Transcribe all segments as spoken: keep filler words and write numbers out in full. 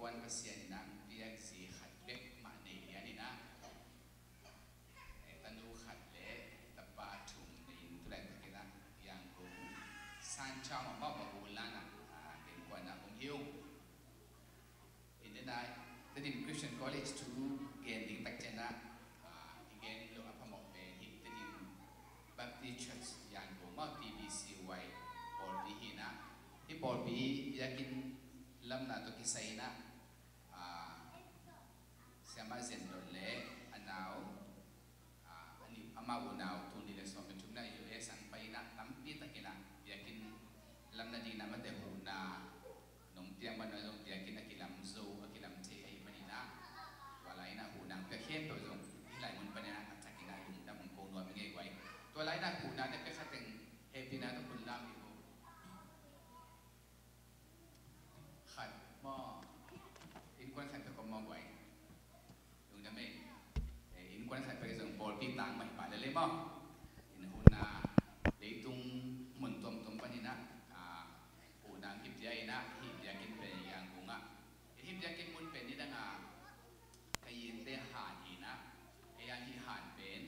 Kuan Pasian in a piak zi khat bek mah nei lian in a, eh, tanu khat le tapa thum nei in, tu laitakin a Yangon Sancha mahmah, Babulan ah, ah, innkuan ah om hi ung. In den a, Tedim Christian College thu gen ding tak ciang a, ah, i gen loh a phamawh pen hih Tedim Baptist Church Yangon mah, T B C Y pawlpi hi in a, hih pawlpi biakinn lamna tawh kisai in a, ah, Siamah Zen Dot le a nau, ah, a nih, amah unau tul nih le sawm le thumna U S ang pai in a, tampi tak in a biakinn lamna ding in a mate huhna nong piak man zong biakinn a kilam zo, a kilam thei ahih manin a, tua lai in a huhna piak khempeuh zong hih lai mun panin a, a thakin a lungdam hong ko nuam ing ei guai. Tua lai in a huhna te pia khat teng hehpihna tawh hun lam hi uh. Khat maw? Innkuan khat pek om maw guai? Lungdam ei. Eh, innkuan khat pek zong pawlpi tang mah hi pah lel ei maw? In huhna leitung mun tuamtuam panin a, ah, huhna hong kipia in a, hih biakinn pen Yangon ah. Hih biakinn mun pen nidang a Kayinte han hi in a, ei a hih han pen,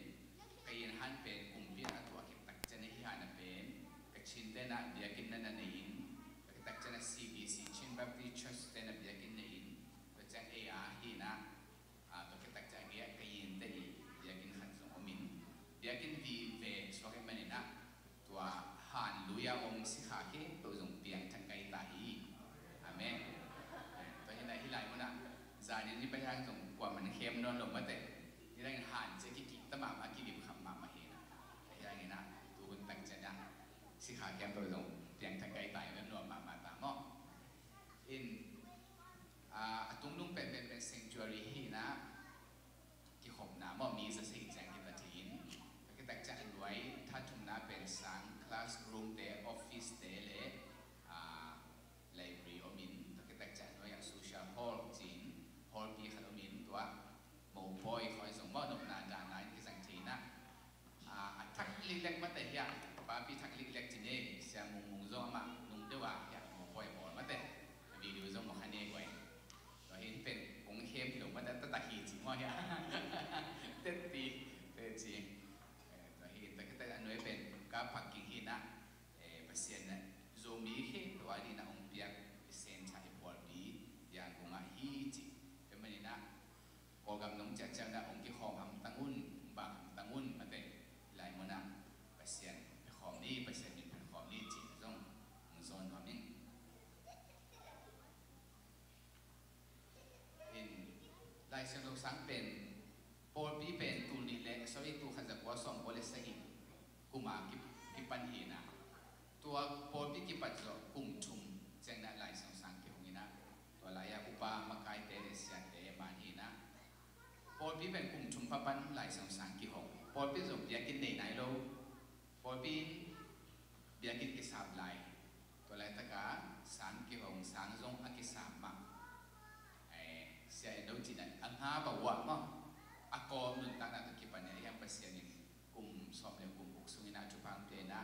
Kayin han pen kumpi a tuah khit tak ciang a hih han a pen Kachinte in a biakinn na na nei in, tua khit tak ciang a C B C, Chin Baptist Church te in a biakinn nei in, tua ciang ei a hih in a, ah, tua khit tak ciang a gei ah Kayinte i biakinn khat zong om in, biakinn vive suak ahih manin a, tua han lui a om sikha khempeuh zong piangthak kai ta hi. Amen. Tua hi in a hih lai mun ah zanin i pai hang zong kuaman khem nawn lo mate. Nidang in han ci a kikik ta mahmah, a kilim kham mahmah hi in a. Ahi hangin a tu hun tak ciang a sikha khempeuh zong piangthak kai ta hi, nuam mahmah ta maw? In, ah, a tungnung penpen pen sanctuary hi in a, kikhopna maw, mi za sagih ciang kitat hi in. Tua khit tak ciang a nuai, tha thumna pen sang, classroom te, office te le, ah, library om in. Tua khit tak ciang a nuai ah social hall ci in, hall pi khat om in, tua mopawi khawng zong maw, nopna dahna in kizang thei in a. Ah, a thak liklek mate hiah, papi thak liklek ci ne, Sia Mung Mung zong amah nung deuh a hiah, mopawi bawl mate. A video zong mawk kha ne guai. Tua hi in pen kong khem hi lo mate, taktak hi ci maw hiah. Tetti, te ci. Eh, tua hi in, tua khit tak a nuai pen car parking hi in a, eh, Pasian in a Zomi khempeuh a ding in a hong piak i center, i pawlpi Yangon ah hi ci. Tua manin a Kawlgam nong ciah ciang in a hong kikhawm hamtang un, hong bang hamtang un mate. Hih lai mun ah Pasian phekhawm ni, Pasian min phekhawm ni cih zong hong zawn nuam ing. In, Lai Siangtho sang pen, pawlpi pen tul nih le, sorry, tul khat za kua sawm kua le sagih kum a ki, kipan hi in a. Tua pawlpi kipat zawh kum thum ciang in a Lai Siangtho sang kihong in a. Tua lai ah upa makaite le siate man hi in a. Pawlpi pen kum thum papan Lai Siangtho sang kihong. Pawlpi zong biakinn nei nai lo. Pawlpi in biakinn kisap lai. Tua laitak a sang kihong, sang zong a kisap mah. Eh, Sia En Do cih in a nga bawah maw. A kawm nuntakna tawh kipan in a, hiang Pasian in kum sawm le kum guk sung in a thupha hong pia in a,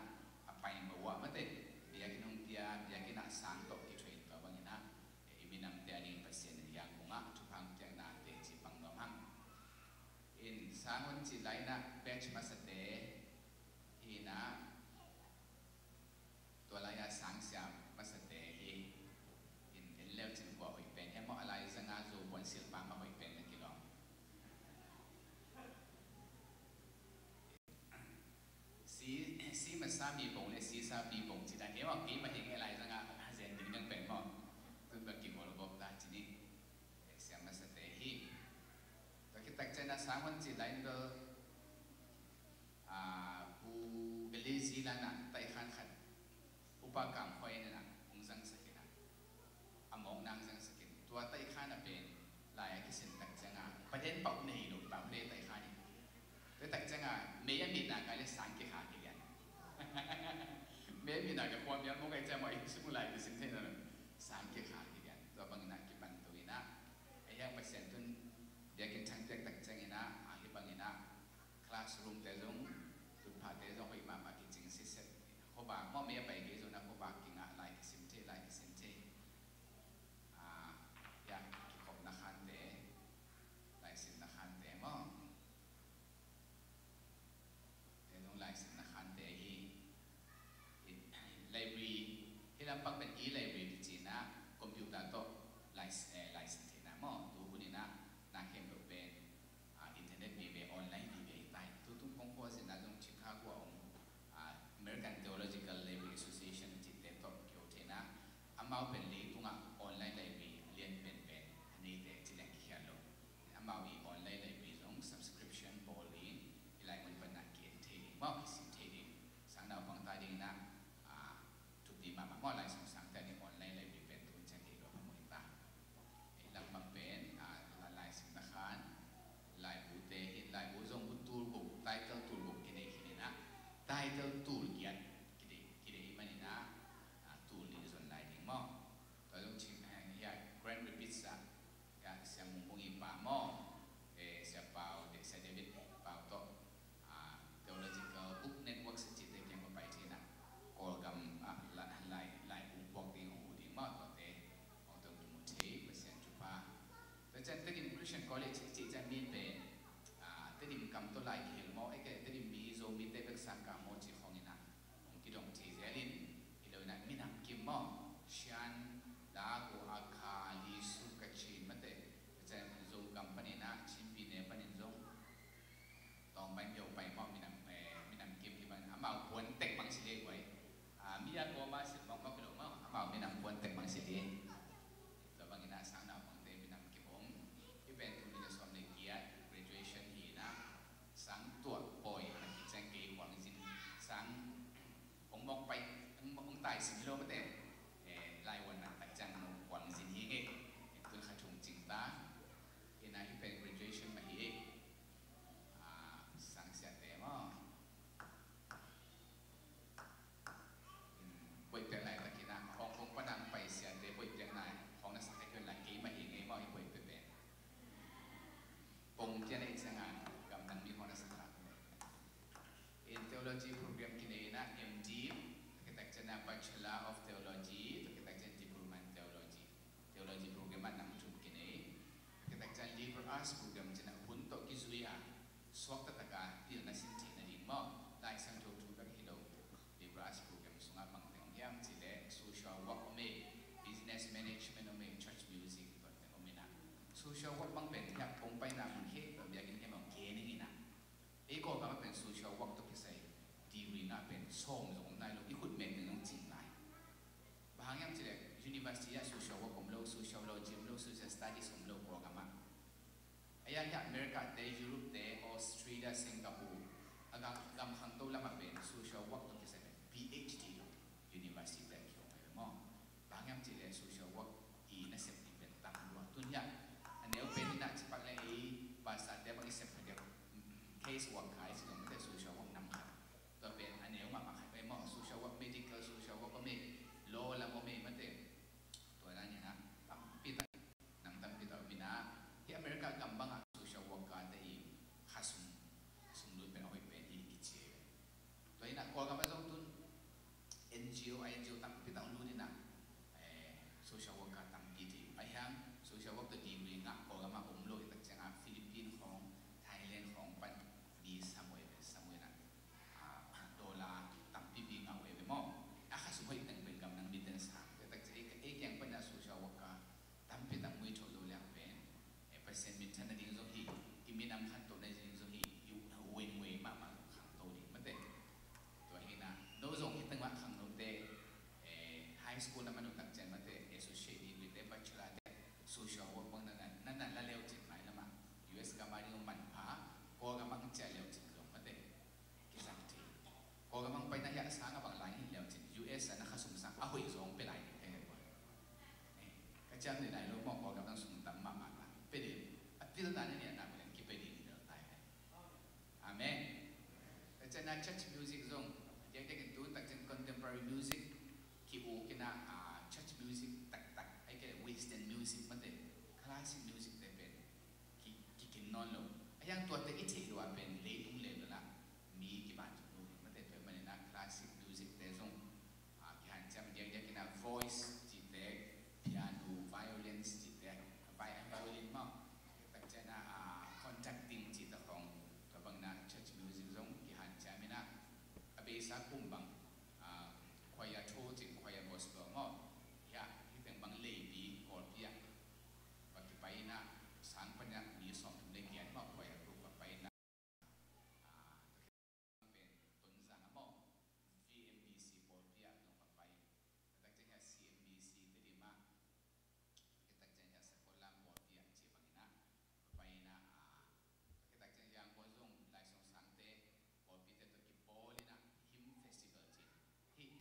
a pai bawah mate. Biakinn hong pia, biakinn ah sang tawh kithuah in tua bang in a, eh, i minamte a ding Pasian in Yangon ah thupha hong piakna teci pang nuam hang. In sang hon cih lai in a batch masate hi in a, tua lai a sang sia masate hi. In en leu cin kua hoih pen hiam maw, a lai zang a Zo puan silpa mah hoih pen na kilawm. Si, si masa mi bong le si sa mi bong ci dan hi maw, kei mah hi nge lai zang a zen ding dang pen maw. Tun bel kingol gawp ta ci ni. Sia masate hi. Tua khit tak ciang a sang hon cih lai in bel, ah, Pu Beli Zi Lan ah taikhan khat Upa Kam Khoi in a hong zangsak in a, a mawkna hong zangsak in, tua taikhan a pen lai a kisin tak ciang a, paden pau nei lo, pau nei taikhan in. Tua tak ciang a mei a mitna kai le sang kikha kilian. Mei a mitna kai khuamial mawk kai ciang maw, i sung lai kisin thei nawn lo. Sang kikha kilian. Tua bang in a kipan to in a, a hiang Pasian tun biakinn thang piak tak ciang in a, a hi bang in a, classroom te zong, tutphah te zong hoih mahmah kicing sitset. Khuavak maw, mei a pai kei zong a khuavak kingah lai kisim thei, lai kisim thei. Ah, ya, College i cih ciang mi pen, ah, Tedim kam tawh lai kihel maw, ei kei Tedim mi Zomite bek sang ka maw cih khawng in ah hong kidong thei zel in, hi lo in ah minam kim maw, Shan, Dago, Akha, Lisu, Kachin mate, ciang Zogam panin ah Chin Pyine panin zong Tawng pai, Myo pai maw, minam, eh, minam kim hi bang, amau puan tek bang si le guai. Ah, mi a kawma silh bang maw, kilo maw, amau minam puan tek bang si le. Tua bangin ah sang naupangte minam kim om. Hih pen tul nih le sawm le giat graduation hi in ah, sang tuah pawi a kiciang kei Huang Zin, sang hong mawk pai, hong, hong tai sim hi lo mate. Eh, lai wan nak tak ciang Huang Zin hi ngei. Tun kha thum cing ta. Hi in ah hih pen graduation mah hi ei. Ah, sang siate maw. Boih piak lai takin ah, Hong Kong pan a pai siate boih piak lai, hong na sak thei kei un la, keimah hi ngei maw, hi boih piak pen. Pong pian ei ciang a, gamdang mi hong na sak lai. In theology program kinei in ah M D, tua khit tak ciang a Bachelor of Theology, tua khit tak ciang Diploma in Theology. Theology program ah nam thum kinei. Tua khit tak ciang liberal arts program ciang a hun tawh kizui a, suakta tak a pilna sin theihna ding maw, Lai Siangtho thu bek hi lo. Liberal arts program sungah bang teng hiam cih leh social work om ei, business management om ei, church music bang teng om in ah. Social work bang pen hiah kong paina mun khempeuh biakinn khempeuh gen ing in ah. Ei Kawlgam ah pen social work tawh kisai degree ngah pen sawm zong om nai lo, i khut men teng zong cing lai. Bang hang hiam cih leh university ah social work om lo, sociology om lo, social studies om lo Kawlgam ah. Ahi hang hiah America te, Europe te, Australia, Singapore, a gam, gam khangto lam ah pen social work tawh kisai pen P H D lo, university te a kiom ahi ve maw. Bang hang hiam cih leh social work i nasep ding pen tam lua. Tun hiah a neu pen in ah cipak leh ei pastor te bang i sep kha diak, case worker i ci zong mate, social work nam khat. Tua pen a neu mahmah khat ve maw, social work, medical social work om ei, law lam om ei mate. Tua dan in ah tampi tak, nam tampi tak om in ah, hih America gam bang ah social worker te i khasum, sum lut pen a hoih pen hi kici ei ve. Tua in ah Kawlgam ah zong tun N G O, N G O tampi tak om lut in ah, eh, social worker tampi thei uh. Ahi hang social work tawh degree ngah Kawlgam ah om lo hi tak ciang a Philippines khawng, Thailand khawng pan mi sam uh ei ve, sam uh in ah, ah, dollar tampipi ngah uh ei ve maw. A khasum hoih teng pen gamdang mite in sa. Tua tak ciang ei, ei kiang pan a social worker tampi tak muitho zo liang pen, eh, Pasian minthanna ding zong hi, i minam khantohna ding zong hi, i wen wei mahmah zong khangto ding mate. Tua hi in ah no zong hi teng mah khangnote, eh, high school na man uh tak ciang mate, associate degree te, bachelor te, social work bang na na, na na la leu cin mailam ah, U S gam a ding uh manpha, Kawlgam ah hong ciah leu cin zong mate. Kizang thei. Kawlgam hong paina hiah sang a bang lai hi leu cin, U S a na khasum sang a hoih zong pia lai ding thei hi bang. Eh, ka ciam ni lai lo maw, Kawlgam nang sum tam mahmah ta. Pia ding, a pilna na niahna bang kipia ding hi ta hi. Amen. Ka ciam na church music zong, diakdiak in tun tak ciang contemporary music ki-uk in ah, ah, church music taktak, ahih kei leh western music mate, classic music te pen ki, kikin nawn lo. Ahi hang tuate i theih loh a pen leitung level ah mi kiban zong lo hi mate, tua ahih manin ah classic music te zong, ah, kihanciam diakdiak in ah voice cihte, piano, violins cihte, vi-, violin maw, tak ciang ah, ah, conducting cihte khawng, tua bangin ah church music zong kihanciam in ah, a beisa kum bang, ah, choir tho cin, choir gospel maw, hiah, hih teng bang leipi, Kawlpi ah va kipai in ah, sang pan ah mi sawmthum le giat maw, choir group va pai in ah, ah, pen Tonzang ah maw, V M B C pawlpi ah zong va pai. Tua tak ciang hiah C M B C Tedim ah, tua tak ciang hiah Sakollam pawlpi ah cih bangin ah va pai in ah, ah, tua tak ciang Yangon zong Laisong Sangte pawlpite tawh kibawl in ah hymn festival cih. Hih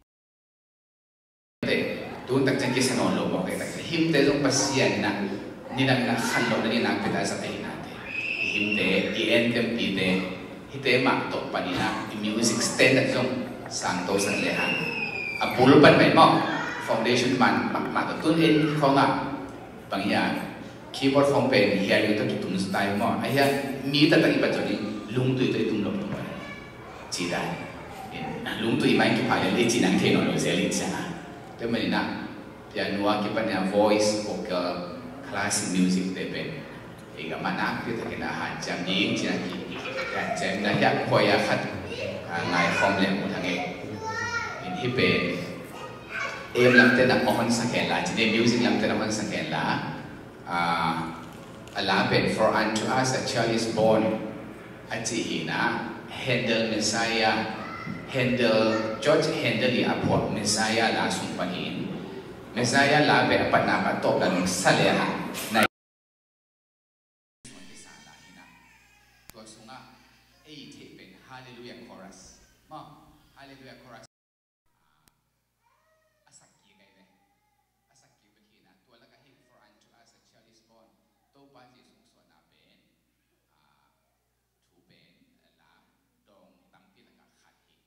Tun tak ciang kisa nawn lo mawk, tak ciang hymn te zong Pasian in ah nidang in ah khanlawhna ding in ah pia ta zat ahi nate. Hymn te, i anthempite, hihte mah tawh panin ah i music standard zong sangto sak le hang, a bul pan mah maw, foundation man mah, mah tawh tun en khawng ah bang hiam, keyboard khawng pen hiah lungtui tawh kitum sutai maw. Ahi a, mi taktak i bat zawh ding, lungtui tawh i tum lo lo. Ci dan. Lungtui mai kipha le le ci nang thei nawn lo zel in ciang a. Tua manin ah, piano a kipan a voice, vocal, classic music te pen, Ka manak pi takin a hanciam ni ciang ki hanciam na hiak khuai a khat, a, ngai khawm leng mu thang e. In hi pen em lamte na hon sak hen la, ci ne music lamte na hon sak hen la. A, a la pen For Unto Us a Child Is Born a ci hi na, Handel Messiah, Handel, George Handel i a phuak Messiah la sung pan hi in. Messiah la pen a patna ka tawp la nung sa le a na Tua sungah ei theih pen Hallelujah Chorus. Maw, Hallelujah Chorus. A sak kik ai ve. A sak kik bek hi na. Tua lakah hi For Unto Us a Child Is Born. Topa Jesu suahna pen, ah, thu pen, la dawng tampi lakah khat hi.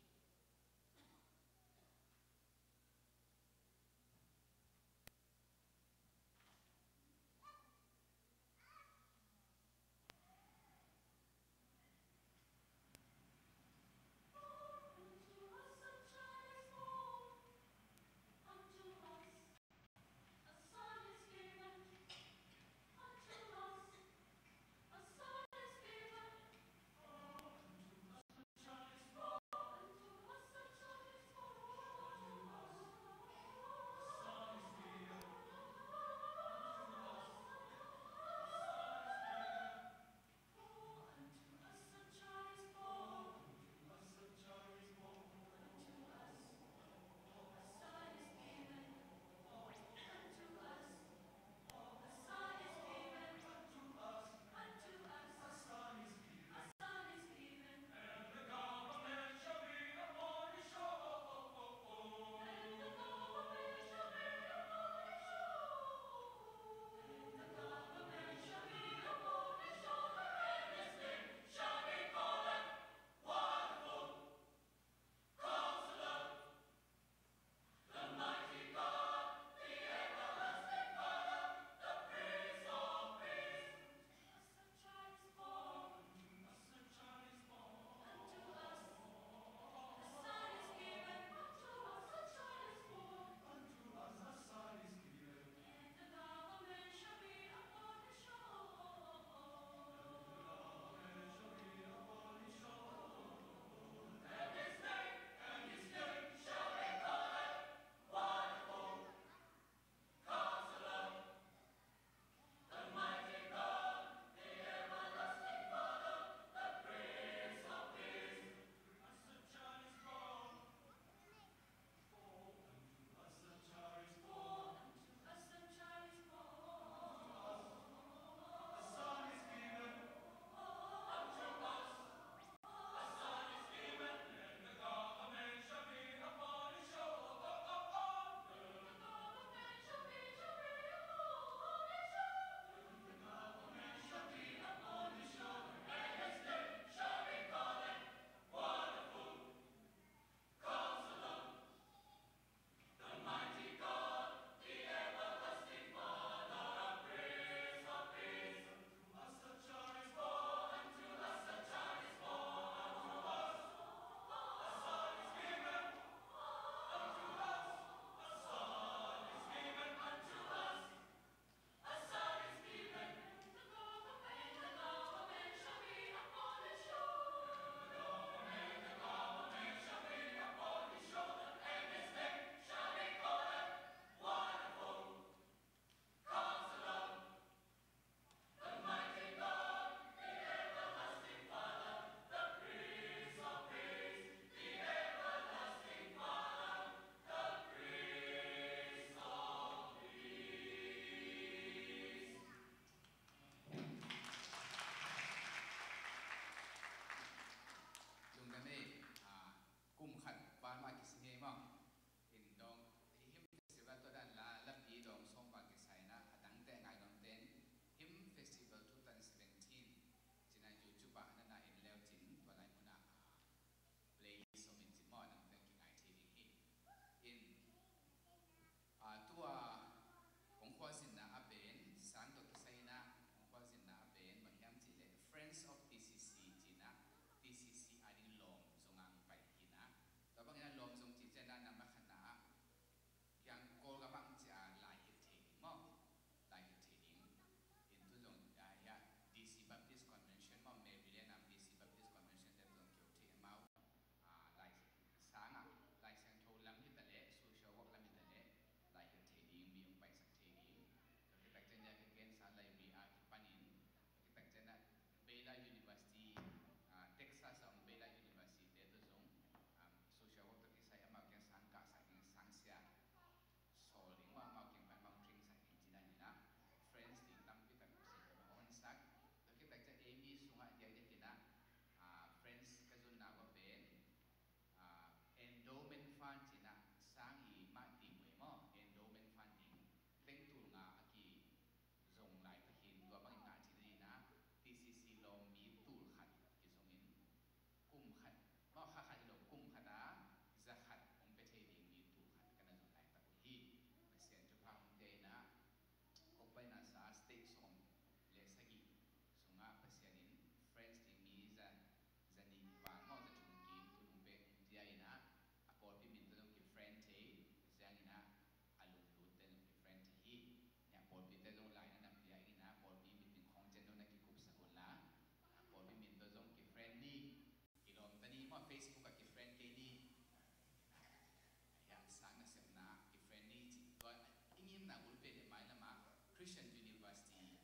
Christian University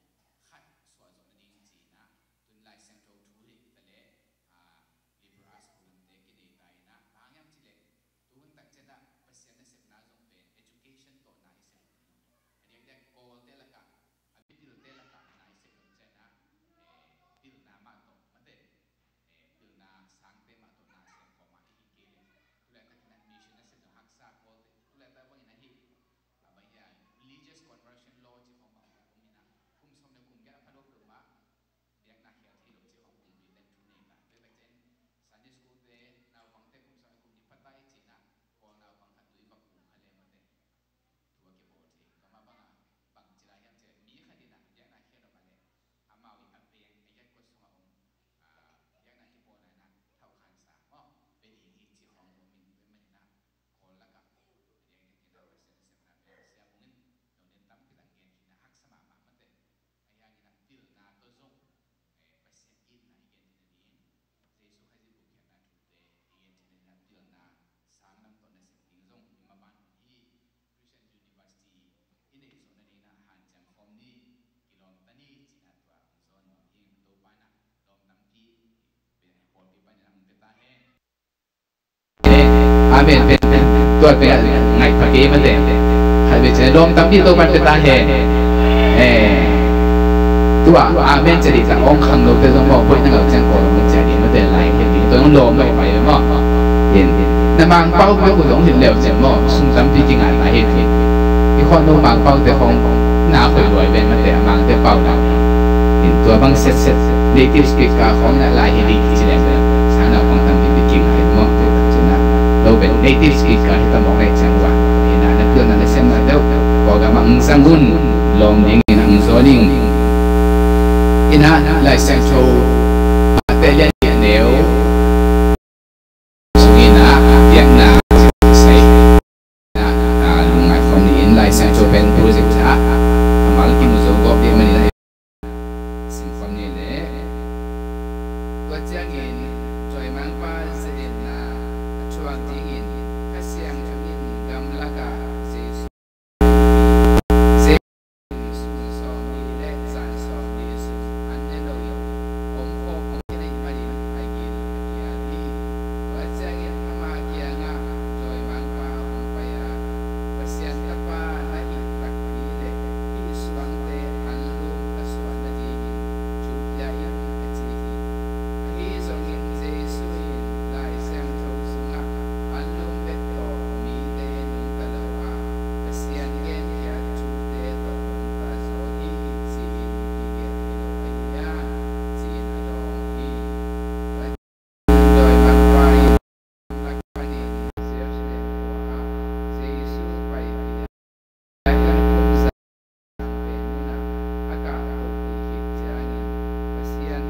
khat suah zawh nading ci-in ah, tun Lai Siangtho thu hi ta leh, ah, liberal school lamte kinei ta in ah, bang hiam cih leh, tu hun tak ciang ah Pasian nasepna zong pen education tawh na i sep lo. A diakdiak Kawlte lakah, a mipilte lakah na i sep lo ciang ah, eh, pilna mah tawh, mate, eh, pilna sangte mah tawh na sem khawm a i hi kei leh, tu laitak in ah mission nasepna haksa Kawlte, tu laitak bangin ahi, a bang hiam, religious conversion law ci khawm a om in ah, kum sawm le kum giat a pha lo peuhmah biakna khial thei lo ci khawm pumpi teng thu nei ta. Tua tak ciang Sunday school te, naupangte kum sawm le kum nih pha ta hi ci-in ah, Kawl naupang khat tui va kum kha leh, mate, thu a kibawl thei. Tua mah bang a, bang ci lai hiam cih leh, mi khat in ah biakna khial lo mah leh, amau i a veng a giat kua sungah om, ah, biakna kibawlna in ah thaukhansa maw, pia ding hi ci khawng om in, tua ahih manin ah Kawl lakah a diakdiak in ah Pasian nasepna pen sia bungin, no nen tampi tak gen hi in ah haksa mahmah, mate. Ahi hangin ah pilna tawh zong, eh, Pasian itna i gen theih nading, Jesu Khazih gupkhiatna thute i gen theih nading ah pilna sang lam tawh nasem ding zong i maban hun hi. Christian University i neih zawh nading ah hanciam khawm ni, kilawmta ni ci-in ah tua hong zawn nuam ing. Topa in ah lawm tampi pawlpi panin ah hong pia ta hen. Amen. Pen, pen, tua pen ngaih pha kei, mate. Khat vei ciang lawm tampi Topa'n pia ta hen. Eh, tua amen ci ding, tua hong khang lote zong maw, buaina ngah ciang Kawl hong ci ding, mate, lai khen ding, tua hong lawm lo mai maw. In, na Mangpau peuh uh zong hi leu ciang maw, sum tampi kingah ta hi. I khuano Mangpaute khawng na hoih luai ven, mate, a Mangte pau na. In, tua bang setset native speaker khawng na lai hi ding ci leng, sang naupang tampi pi kingah hi maw, tua tak ciang ah. Lo pen native speaker hi ta mawk leh ciang ua, in ah na pilna nasemna deuh Kawlgam ah hong zang un, lawm dingin hong zawn ing. In ah Lai Siangtho Matthai lian nih, a neu sung in ah biakna sai na, ah, lungngai khawm ni in, Lai Siangtho pen project ah a mal kimu zo gawp ding manin ah sim khawm ni leh. Tua ciangin dawimangpa ze-etna a thuak dingin Kha Siangtho in gamlak ah Jesu, Jesu sun sawmli le zan sawmli sung an ne lo in om khawm om khin ahih manin a gil a kial hi. Tua ciangin ama kiangah dawimangpa hong pai a, Pasian Tapa na hih takpi le hih suangte hanlum a suah nadingin thu pia in, a ci hi. Ahi zongin Jesu in Lai Siangtho sungah hanlum bek tawh mite nungta lo a, Pasian genkhiat thute tawh nungta zaw hi, ci-in i gelh hi lo ahi hiam? Ci-in a dawng hi. Dawimangpa in gamlak panin Jerusalem khua ah Jesu paipih a, Lai Siangtho pen in ah a kahtohpih khit ciangin Pasian,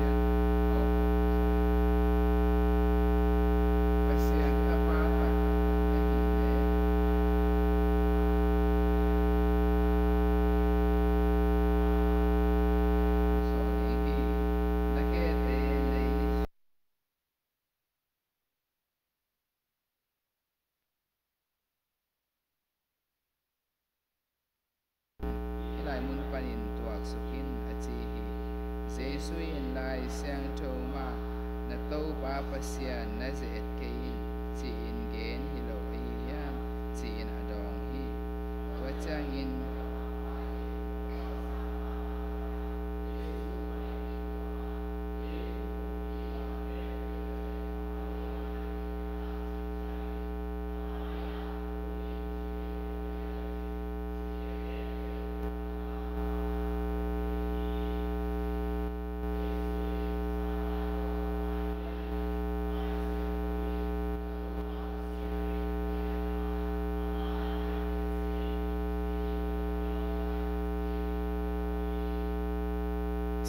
Pasian Tapa tak na hih leh, zaw ding hi. Na khete nei hih lai mun panin tuaksuk in, a ci hi. Jesu in Lai Siangtho mah, na Topa Pasian na ze-et kei in, ci-in gen hi lo ahi hiam? Ci-in a dawng hi. Tua ciangin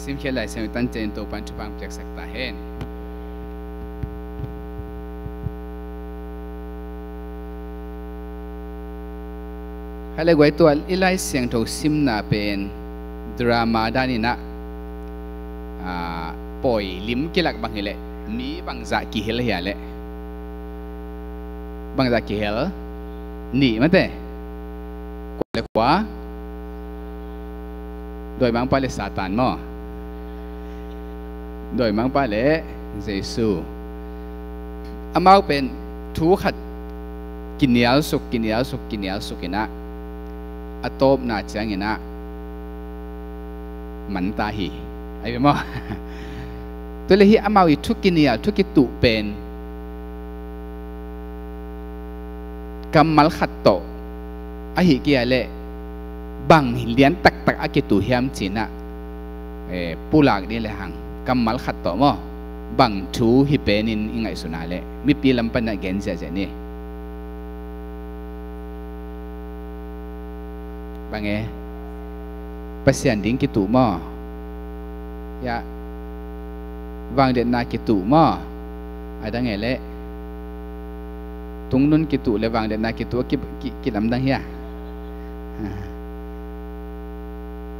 Simkhiat Lai Siangtho tan ciangin Topa'n thupha hong piaksak ta hen. Kha le guai, tua i Lai Siangtho simna pen drama dan in ah, ah, pawi lim kilak bang hi leh, mi bangzah kihel hia leh? Bangzah kihel? Nih, mate. Kua le kua? Dawimangpa le Satan maw? Dawimangpa le Jesu. Amau pen thu khat kinialsuk, kinialsuk, kinialsuk in ah, a tawpna ciangin ah, manta hi. Ai ve maw? Tua le hi amau i thu kinial, thu kituh pen kammal khat tawh ahi kei leh bang lian taktak a kituh hiam ci-in ah, eh, pulak ding le hang, kammal khat tawh maw, bang thu hi pen in i ngaihsun a leh mipi lam pan ah gen ziahziah ni. Bang e? Pasian ding kituh maw? Ya. Vangliatna kituh maw? A dang e leh, tungnun kituh le vangliatna kituh a ki, ki, kilamdang hi a.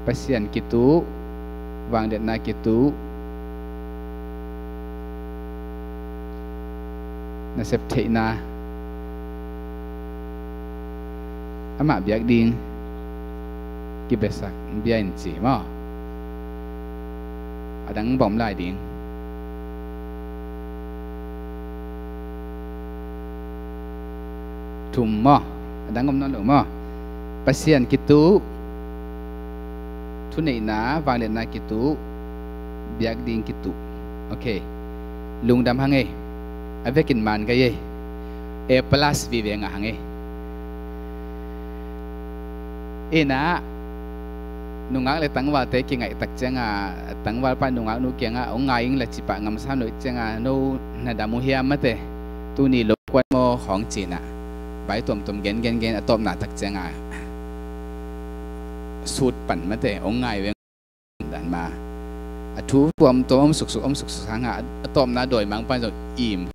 Pasian kituh, vangliatna kituh, nasep theihna, amah biak ding kibesak bia in ci maw? A dang bawm lai ding. Thum maw? A dang om nawn lo maw? Pasian kituh, thuneihna, vangliatna kituh, biak ding kituh. Ok. Lungdam hang ei. A vekin man ka ei. A plus vive ngah hang ei. Inah, nungak le tangvalte kingaihtak ciangah, tangvalpa nungaknu kiangah hong ngai ing la cipah ngamsam lo ciangah, no na dam uh hiam mate? Tuni lo kuan maw khawng cinah, bai tuamtuam gen gen gen a tawpna tak ciangah sut pan mate, hong ngai veng dan ma. A thu tuamtuam om suksuk, om suksuk sangah a tawpna dawimangpa zong im.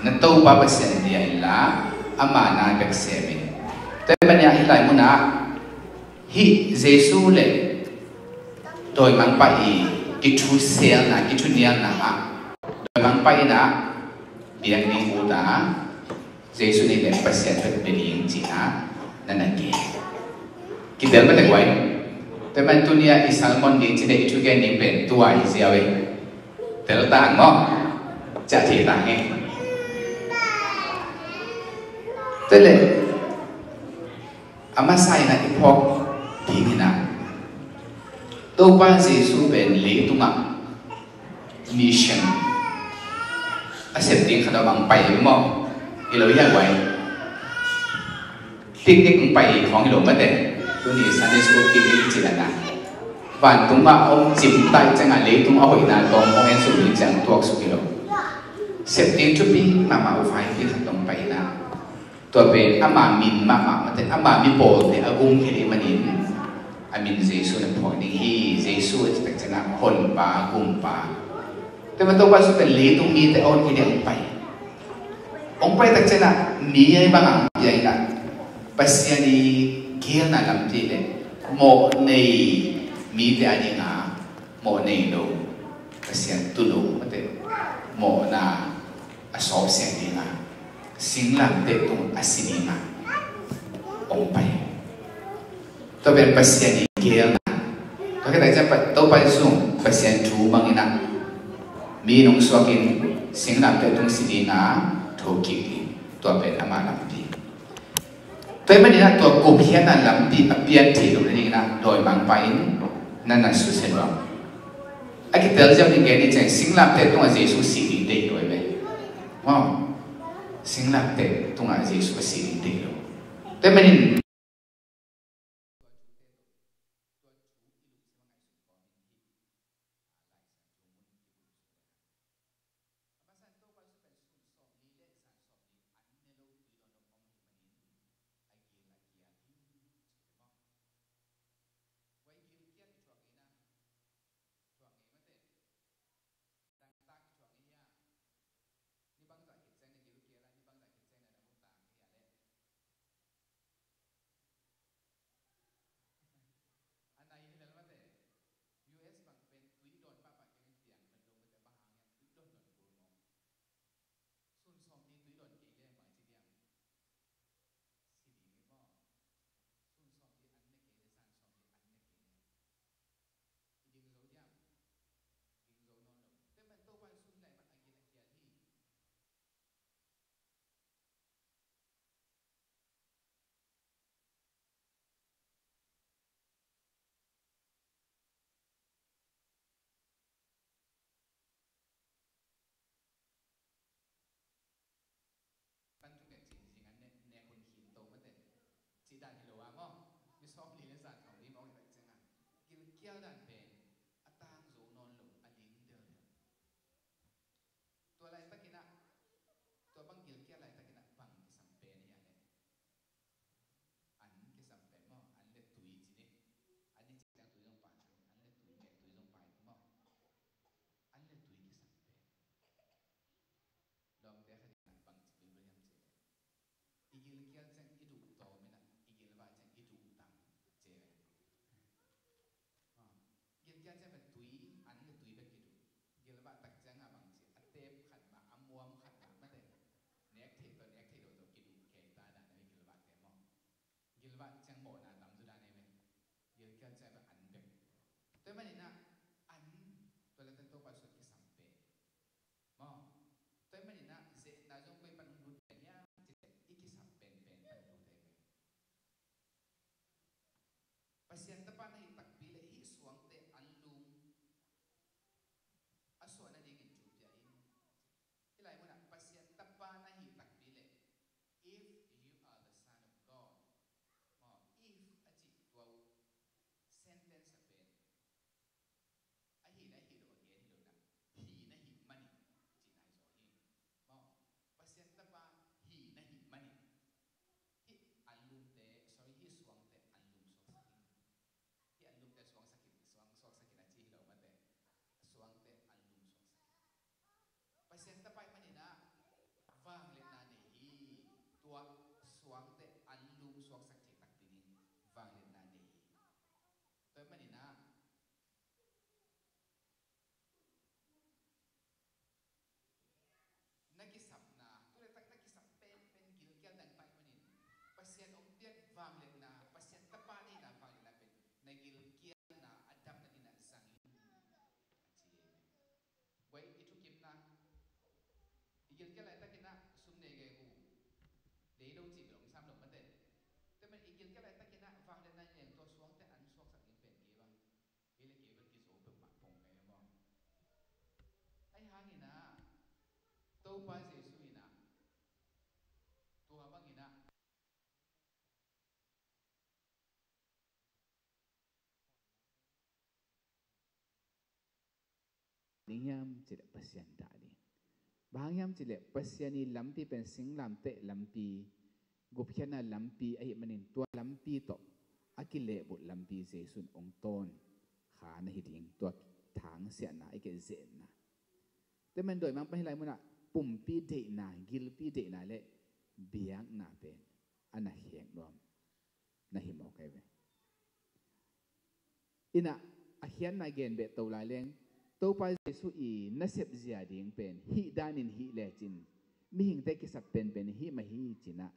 Na Topa Pasian dia inla, ama na bek sem in. Tua ahih manin ah hih lai munah hih Jesu le dawimangpa i kithuselna, kithunialna ah dawimangpa in ah biak ding ut a, Jesu nih le Pasian bek bia ding ci-in ah na na gen. Kitel mate guai. Tua ahih manin tuni-ah i sermon ding ci-in i thugen ding pen tua hi ziau e. Tel ta hang maw? Ciah thei ta hang e. Tua leh a masa in ah i phawk ding in ah, Topa Jesu pen leitungah mission a sep ding khat a bang pai hi maw? Hi lo hia guai? Picnic hong pai khawng hi lo mate. Tuni Sunday school picnic ci dan a, vantungah hong cim ta ciangah leitung a hoihna tawm hong en suk ding ciang tuaksuk hi lo. Sep ding thupi mahmah uh vaipi khat hong pai in ah, tua pen ama min mahmah mate, ama mipawlte a gumkhia ding manin a min Jesu na phuak ding hi. Jesu a cih tak ciangah Honpa, Gumpa. Tua ahih manin Topa Jesu pen leitung mite a honkhia ding hong pai. Hong pai tak ciangah mi a bang hong pia in ah, Pasian i geelna lampi le mawhnei mite a dingah mawhnei lo, Pasian tunu mate, mawhna a sawpsiang dingah, singlamteh tungah si dingah hong pai. Tua pen Pasian i geelna. Tua khit tak ciang Pa, Topa Jesu Pasian thu mang in ah, mi nong suakin singlamteh tung si dingah thokik ding. Tua pen ama lampi. Tua ahih manin ah tua gupkhiatna lampi a pian theih loh nadingin ah dawimangpa in na na susia nuam. A kitel ziau ding gen ni ciang, singlamteh tungah Jesu si ding deih lo hi ve. Wow. Singlamteh tungah Jesu a si ding deih lo. Tua ahih manin dan hi lo a maw. Mi sawm li le zan khawng mi mawk i tak ciangah gilkial dan pen a tang zo nawn lo, a ling delh. Tua laitakinah, tua bang gilkial laitakinah bang kisam pen hi a leh, an kisam pen maw, an le tui ci ni. An i cih ciang tui zong pai, an le tui, me tui zong pai maw. An le tui kisam pen. Lawmte khat in bang ci Bible hiam cih leh, i gilkial ciang i duh tawm inah i gilvah ciang i duh tam ci ve. Ah, gilkial ciang pen tui, an le tui bek i duh. Gilvah tak ciangah bang ci, a teep khat mah, a muam khat mah, mate. Nek theih tawh nek theih loh tawh kiduh kei ta dan a mi gilvahte maw. Gilvah ciang mawhna tam zu dan ei ve. Gilkial ciang pen an bek. Tua maninah an, tua leh tan Topa sut kisam pen maw. Tua maninah zehna zong koi pan hong lut pen hiam cih leh i kisap penpen pan lut ei ve. Pasian tapa na hih takpi leh hih suangte anlum a suah nadingin thu pia in. Hih lai munah Pasian tapa na hih takpi leh, if you are the Son of God, maw, if a cih tua uh sentence a pen ahi le ahi lo a gen hi lo inah, hi na hih manin cihna hi zaw hi. Maw, Pasian tapa hi na hih manin hih anlumte, sorry, hih suangte anlum suaksak in. Hih anlumte suangsak in, suang suaksak in a ci hi lo mate. Suangte anlum suaksak in. Pasian tapa ih maninah vangliatna nei hi. Tua suangte anlum suaksak thei takpi ding vangliatna nei hi. Tua ih maninah na kisapna, tu le tak na kisap penpen gilkial dang pai manin Pasian hong piak vangliatna, Pasian tapa neihna vangliatna pen na gilkialna a dam nadingin zang in, a ci hi. Guai, i thukimna, i gilkial laitakinah sum nei gei uh lei lo cih bel om sam lo mate. Tua pen i gilkial laitakinah vangliatna nei leng tua suangte an suaksak ding pen kei bang. Kei le kei bel kizo peuhmah pong kei maw. Ahi hanginah Topa Jesuh inah tua banginah ding hiam cih leh Pasian dah ding. Bang hang hiam cih leh Pasian ih lampi pen singlamteh lampi, gupkhiatna lampi ahih manin tua lampi tawh a kilehbulh lampi Jesuh in hong tawn kha na hi ding, tua thangsiahna i kei zenna. Tua manin dawimangpa hih lai munah pumpi deihna, gilpi deihna le biakna pen a na khek nuam na hi mawk ahi ve. Inah a khiatna gen beh to lai leng Topa Jesuh ih nasep zia ding pen hih danin hih lecin mihingte kisap penpen hih mah hi cinah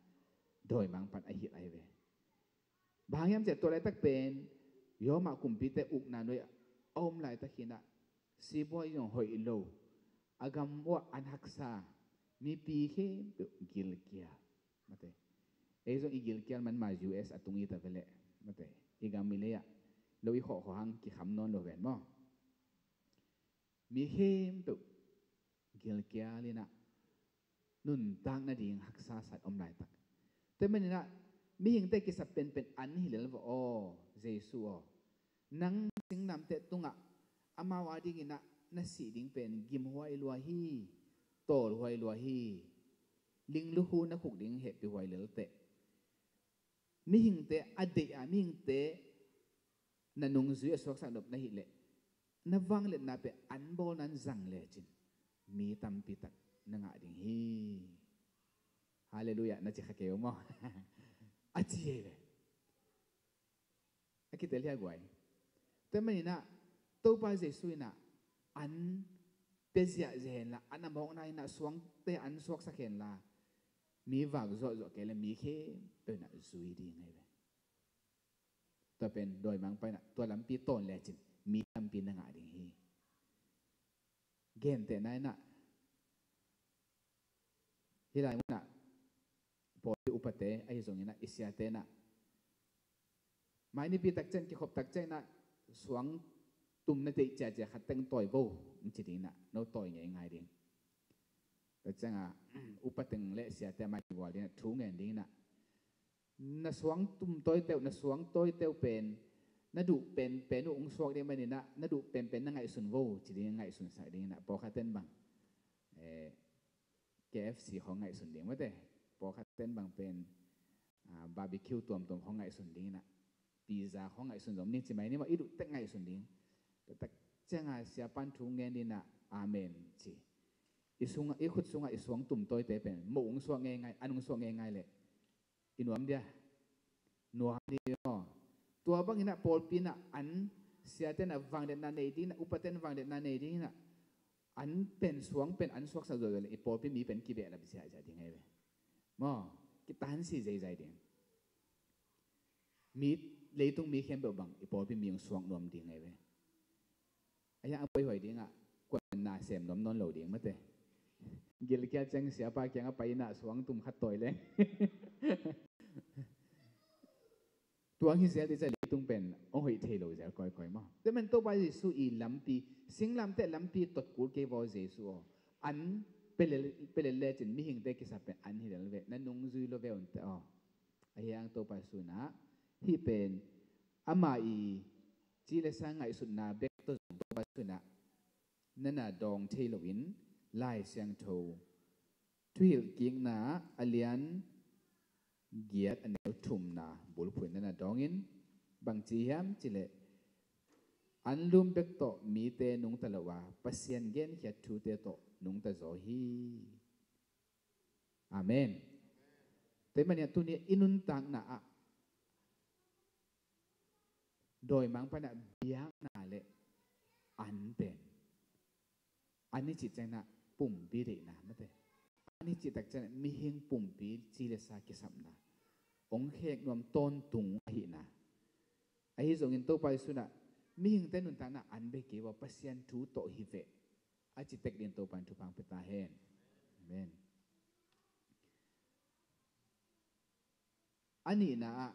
dawimangpan a hilh ahi ve. Bang hang hiam cih leh tua laitak pen Roma kumpite ukna nuai a om laitak hinah sipuai zong hoih lo, a gam uah an haksa, mipi khempeuh gilkial. Mate. Ei zong i gilkial man ma U S a tung i ta veleh. Mate. I gam i lei ah lo i khawhkhawh hang kikham nawn lo ven maw. Mi khempeuh gilkial inah nuntak nading haksa sat om laitak. Tua maninah mihingte kisap penpen an hi lel va aw, Jesuh aw. Nang singlamteh tungah amau a dinginah na sih ding pen gimhuai lua hi, tawlhuai lua hi. Linglukhu na khuk ding hehpihhuai lelteh. Mihingte a deih a, mihingte na nungzui a suaksak nop na hih leh na vangliatna pen an bawlna in zang lecin mi tampi tak na ngah ding hi. Halleluiah, na ci kha kei uh maw? A ci hi ve. A kitel hi a guai. Tua maninah Topa Jesuh inah an pia ziahziah henla, an a mawkna inah suangte an suaksak henla, mi vak zawhzawh kei le mi khempeuh inah zui ding ahi ve. Tua pen dawimangpa inah tua lampi tawn lecin mi tampi na ngah ding hi. Gentehna inah hih lai munah pawlpi upate ahi zonginah i siate inah mai nipi takciang kikhop takciang inah suang tum na deih ciacia khat teng tawi vo, hong ci ding inah no tawi ngei ngai ding. Takciangah upa teng le siate a mai kigual ding inah thu ngen ding inah Na suang tum tawiteuh, na suang tawiteuh pen na duh penpen uh hong suak ding maninah, na duh penpen na ngaihsun vo ci ding, ngaihsunsak dinginah. Pawlkhatten bang eh, K F C khong ngaihsun ding mate. Pawlkhatten bang pen ah, barbecue tuamtuam khong ngaihsun dinginah, pizza khong ngaihsun zom ding ci mai ni maw, i duh tek ngaihsun ding. Tua tak cianga siapan thu ngen dinah, amen ci. I sungah, i khut sungah i suang tum tawite pen moh hong suak ngeingai, an hong suak ngeingai leh i nuam dia? Nuam dih aw. Tua banginah pawlpi inah an, siaten ah vangletna nei dinginah, upaten vangletna nei dinginah, an pen, suang pen an suaksak zuahzuah le i pawlpi mi pen kibehlap ziahziah ding ahi ve. Maw, kitansi zeizai ding. Mi, leitung mi khempeuh bang i pawlpi mi hong suak nuam ding ahi ve. A hiang a poihuai dingah kuan na sem nuam nawn lo ding mate. Gilkial ciang siapa kiangah pai inah suang tum khat tawi leng tuang hi zel dih ciah leitung pen hong hoih thei lo zel kawikawi maw. Tua men Topa Jesu i lampi, singlamteh lampi tot kul kei vaw Jesu aw. An pia lel, pia lel lecin mihingte kisap pen an hi lel ve, na nungzui lo ve unte aw. A hiang Topa Jesu inah hih pen ama i ci le sa ngaihsutna bek tawh zong Topa Jesu inah na na dawng thei loin Lai Siangtho Thuhilhkikna a lian giat a neu thumna bulphuh in na na dawngin bangci hiam cileh an lum bek tawh mite nungta lo a Pasian genkhiat thute tawh nungta zaw hi. Amen. Tua ahih manin tuni i nuntakna ah dawimangpa in ah biakna le an pen, an i cih ciangin ah pumpi deihna mate. An i cih tak ciangin ah mihing pumpi ci le sa kisapna hong khek nuam tawntung ahihna. Ahi zongin Topa Jesu in ah mihingte nuntakna an bek hi kei uh a Pasian thu tawh hi veh a ci tek dingin Topa in thupha hong pia ta hen. Amen. A nihna ah,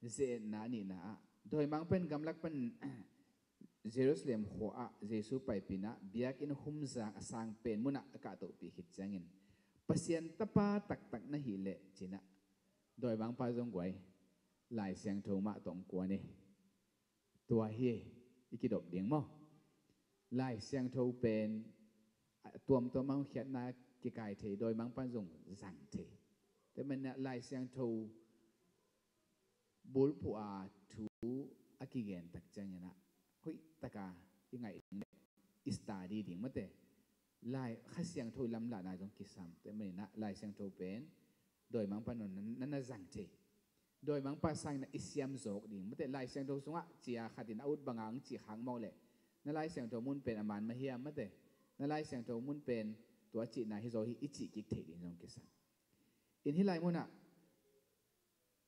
ze-etna a nihna ah, dawimangpa in gamlak pan Jerusalem khua ah Jesu paipih in ah biakinn humzang a sang pen munah a kahtohpih khit ciangin Pasian tapa taktak na hih leh ci-in ah dawimangpa zong guai Lai Siangtho mah tawh hong kuan hi. Tua hi i kidop ding maw? Lai Siangtho pen a tuamtuam ah hong khiatna kikai thei, dawimangpa in zong zang thei. Tua ahih manin ah Lai Siangtho bulphuh a thu a kigen tak ciangin ah hoih taka i ngaih ding le i study ding mate. Lai Kha Siangtho i lamlahna zong kisam. Tua ahih manin ah Lai Siangtho pen dawimangpa in na, na, na zang thei. Dawimangpa sangin ah i siam zawk ding mate. Lai Siangtho sungah cia khat in a ut banga hong cih khak mawk leh na Lai Siangtho mun pen a man mah hiam mate. Na Lai Siangtho mun pen tua cihna hi zaw hi i cih kik theih ding zong kisam. In hih lai munah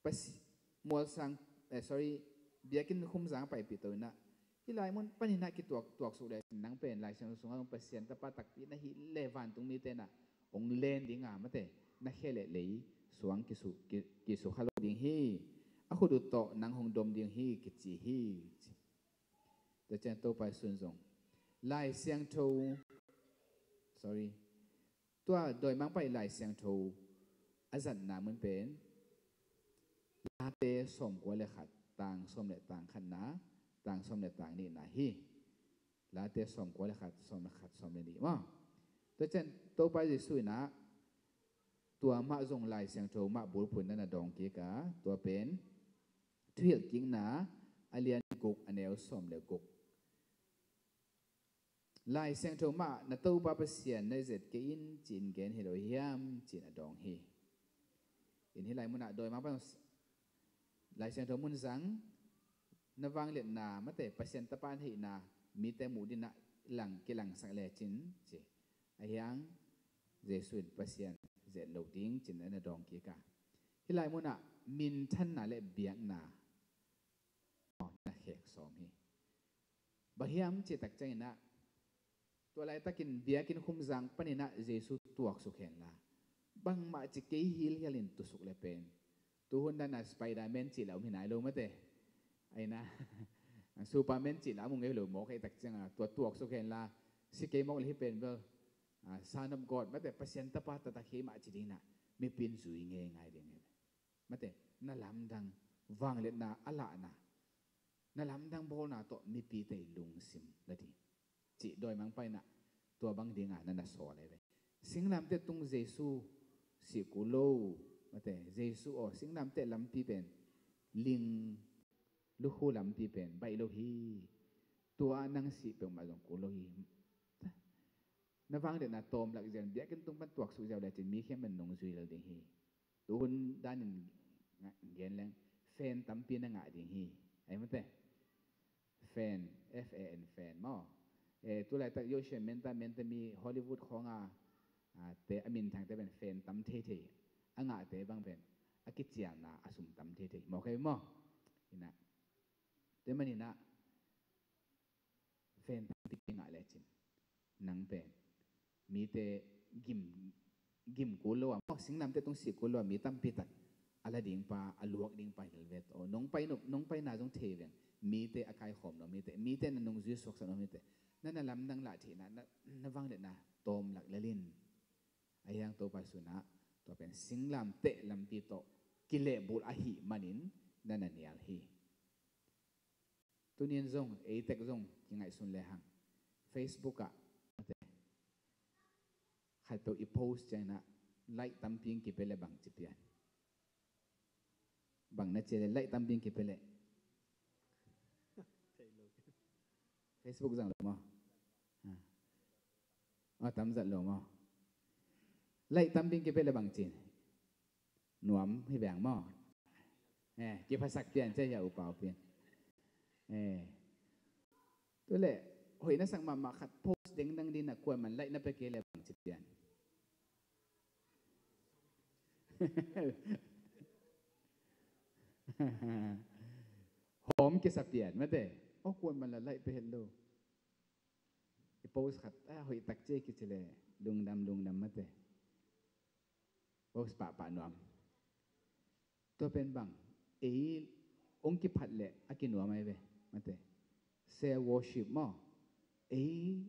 Pasi-, mualsang, eh, sorry, biakinn khumzang paipih to in ah hih lai mun panin ah kituak, tuaksuk le nang pen Lai Siangtho sungah Pasian tapa takpi na hih leh vantung mite in ah hong len ding a mate, na khe le lei suang kisu, ki, kisukha lo ding hi. A khut uh tawh nang hong dom ding hi kici hi. Tua ciang Topa Jesu in zong Lai Siangtho, sorry, tua dawimangpa i Lai Siangtho a zatna mun pen Late sawmkua le khat, tang sawm le tang khatna, tang sawm le tang nihna hi. Late sawmkua le khat, sawm le khat, sawm le nih maw? Tua ciang Topa Jesu in ah tua mah zong Lai Siangtho mah bulphuh in na na dawng kik a, tua pen Thuhilhkikna a lian guk a neu sawm le guk. Lai Siangtho mah na Topa Pasian na zet kei in ci-in gen hi lo hiam ci-in a dawng hi. In hih lai munah dawimangpa Lai Siangtho mun zang, na vangliatna mate Pasian tapa na hihna mite muh dingin ah lang kilangsak lecin ci. A hiang Jesu in Pasian zet lo ding ci-in na dawng kik a. Hih lai munah minthanna le biakna na khek sawm hi. Bang hiam cih tak ciangin ah tua laitakin biakinn khumzang panin ah Jesu tuaksuk henla bangmah ci kei hilhial in tusuk le pen tuhun dan a Spiderman cih la om hi nai lo mate. Aina Superman cih la om ngei lo mawk hi tak ciangin ah tua tuaksuk henla si kei mawk le hih pen bel ah, Son of God mate Pasian tapa taktak hi mah ci dingin ah mipi in zui ngeingai ding hi. Mate, na lamdang, vangliatna a lahna, na lamdang bawlna tawh mipite lungsim la ding. Cih dawimangpa in ah tua bang dinga na na sawl ahi ve. Singlamteh tung Jesu sih kul lo, mate, Jesu aw, singlamteh lampi pen, ling, lukhu lampi pen baih lo hi. Tua nang sih peuhmah zong kul lo hi. Na vangliatna tawm lak ziau, biakinn tung pan tuaksuk ziau lecin mi khempeuh in nungzui lel ding hi. Tuhun danin gen leng fan tampi na ngah ding hi. Ahi mate. Fan, F A N, fan maw. Eh, tulaitak Yosia Menta, Menta mi Hollywood khawnga, ah, te a minthangte pen fan tam theithei. A ngahte bang pen a kicialna a sum tam theithei. Mawk ahi maw. Inah. Tua maninah fan tampi ngah lecin nang pen mite gim, gim kul lo a, maw, singlamteh tung sih kul lo a, mi tampi tak a la ding pa, a luak ding pa hi lel ve tawh. Nong pai nop, nong paina zong thei veng. Mite a kaikhawm lo mite, mite na nungzui suaksak lo mite, na na lamdang lah theihna, na, na vangliatna tawm lak lel in. Ahi hang Topa Jesu in ah tua pen singlamteh lampi tawh kilehbulh ahih manin na na nial hi. Tuni'n zong, ei tek zong kingaihsun lehang, Facebook ah, mate, khatpeuh i post ciangin ah like tampi in kipia leh bang ci pian? Bang na ci leh like tampi in kipia leh? Facebook zang lo maw? Ah. Ah, tamzat lo maw? Like tampi in kipia leh bang ci? Nuam hi veng maw. Eh, kiphasak pian, cia hi a upau pian. Eh. Tuleh, hoih na sak mahmah khat post dengdang ding na kuaman like na pia kei leh bang ci pian? Hawm kisa pian, mate. Oh, kuaman la like pia het lo. I post khat, ah, hoih tak cia kici leh, lungdam, lungdam, mate. Post pahpah nuam. Tua pen bang, ei hong kiphat leh a kinuam ahi ve, mate. Share worship maw. Ei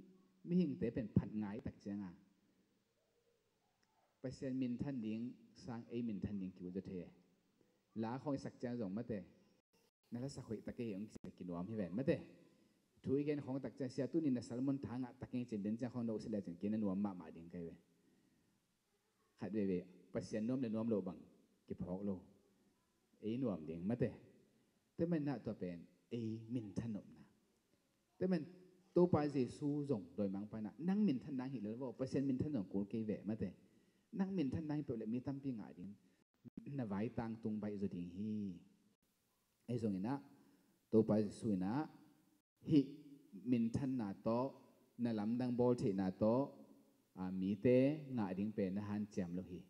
mihingte pen phat ngai tak cianga Pasian minthan ding sang ei minthan ding kiu zaw thei. La khawng i sak ciang zong, mate, na la sak hoih tak ei hong kisa kinuam hi ven, mate. Thu i gen khawng tak ciang, sia, tuni na sermon tha ngah tak ei cin den ciang khawng no sile cin kei na nuam mahmah ding kai ve. Khat veve Pasian nuam le nuam lo bang kiphawk lo. Ei nuam ding, mate. Tua manin ah tua pen ei minthan nopna. Tua manin Topa Jesu zong dawimangpa in ah nang minthan nang hi lel vo, Pasian minthan zong kul kei ve, mate. Nang minthan nang hi peuh leh mi tampi ngah ding na vaitang tung baih zaw ding hi. Ei zong in ah Topa Jesu in ah hih minthanna tawh, na lamdang bawltheihna tawh, a, mite ngah ding pen na hanciam lo hi.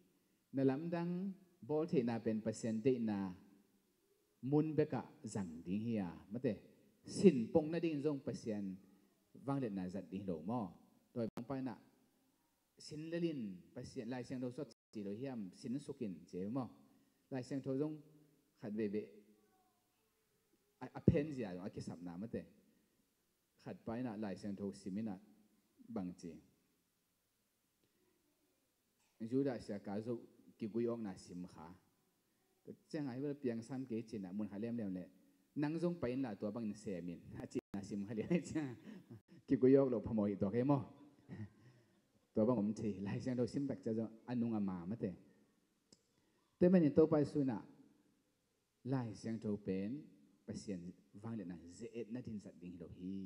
Na lamdang bawltheihna pen Pasian deihna mun bekah zang ding hi a, mate. Sin pong nading zong Pasian vangliatna zat ding hi lo maw? Dawimangpa in ah sin lel in Pasian, Lai Siangtho sawt ci lo hiam, sin suk in ci maw? Lai Siangtho zong khat veve a, a phen zia zong a kisapna, mate. Khat pa in ah Lai Siangtho sim in ah bang ci, Judas Iskariot kigui awkna sim kha. Ciangah hi bel piangsam kei cin ah mun kha lemlem leh, nang zong pai inla tua bangin sem in, a cihna sim kha lian ciangah kigui awk loh phamawh hi tuak hi maw? Tua bang om thei, Lai Siangtho sim tak ciang zong a nung a ma, mate. Tua manin Topa Jesu in ah Lai Siangtho pen Pasian vangliatna ze-etna din zat ding hi lo hi.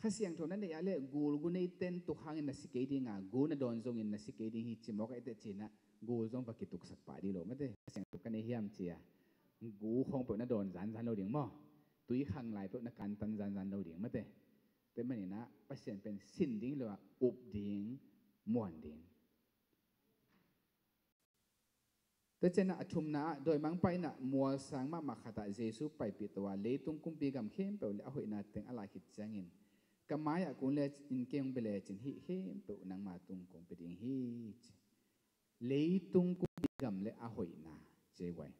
Kha Siangtho na neih ah leh gul gu neiten tuk hangin na si kei ding a, gu na dawn zongin na si kei ding hi ci mawk a, i teh cin ah gul zong va kituksak pah ding lo, mate. Kha Siangtho ka nei hiam ci a, gu khawng peuh na dawn zanzan lo ding maw? Tui khang lai peuh na kantan zanzan lo ding, mate. Tua manin ah Pasian pen sin ding hi lo a, up ding, muan ding. Tua ciangin ah a thumna ah dawimangpa in ah mualsang mahmah khatah Jesu paipih to a, leitung kumpi gam khempeuh le a hoihna teng a lah khit ciangin, ka mai-ah kun lecin, kei hong bia lecin hih khempeuh nangma tung kong pia ding hi, ci. Leitung kumpi gam le a hoihna, ci ei guai.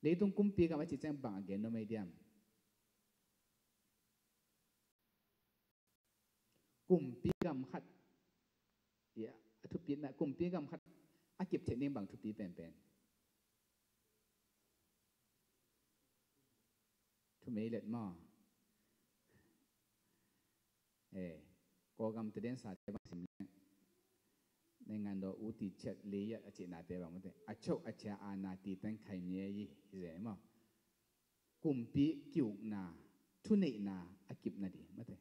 Leitung kumpi gam a cih ciang bang a gen nuam ei diam? Kumpi gam khat, ia, a thupitna, kumpi gam khat a kip theih ding bang thupi penpen? Mei let maw? Eh, Kawlgam te den sa te bang sim leng, နိုင်ငံတော်ဦးတည်ချက်လေးရပ် a cihnate bang mate, အချုပ်အခြာအာဏာတည်တံ့ခိုင်မြဲရေး hi zen maw? Kumpi ki-ukna, thuneihna a kip nading mate.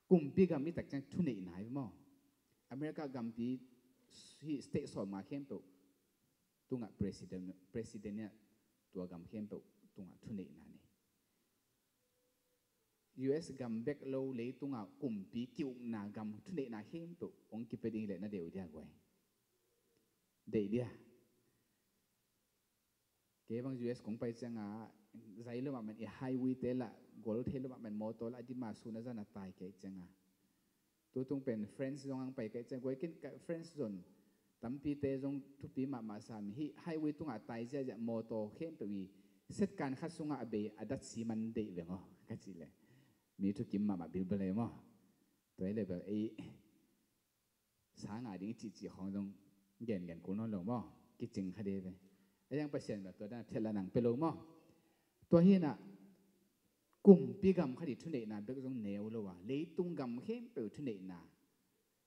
Kumpi gam i tak ciang thuneihna hi maw? America gampi hi state sawmnga khempeuh tungah president, president in ah tua gam khempeuh tungah thuneihna nei. U S gam bek lo, leitungah kumpi ki-ukna gam thuneihna khempeuh hong kipia ding leh na deih uh dia guai? Deih dia. Kei bang U S kong pai ciangah, zai lo mahmah in i highway te lah, gol thei lo mahmah in motor lah, a dim a sun a zan a tai kei ciangah. Tutung pen French zong ang pai kei ciang, guai kin ka French zon tampite zong thupi mahmah sam hi, highway tungah tai ziahziah motor khempeuh i setkan khat sungah a bei a dat siman deih veng aw, ka cih leh. Mi thukim mahmah bilbel ei maw? Tua hi leh bel ei sa ngah ding i cihcih khawng zong gengen kul nawn lo maw? Kicing kha dih ve. A yang Pasian bel tua dan a phelh la nang pia lo maw? Tua hi in ah kumpi gam khat i thuneihna bek zong neu lo a, leitung gam khempeuh thuneihna,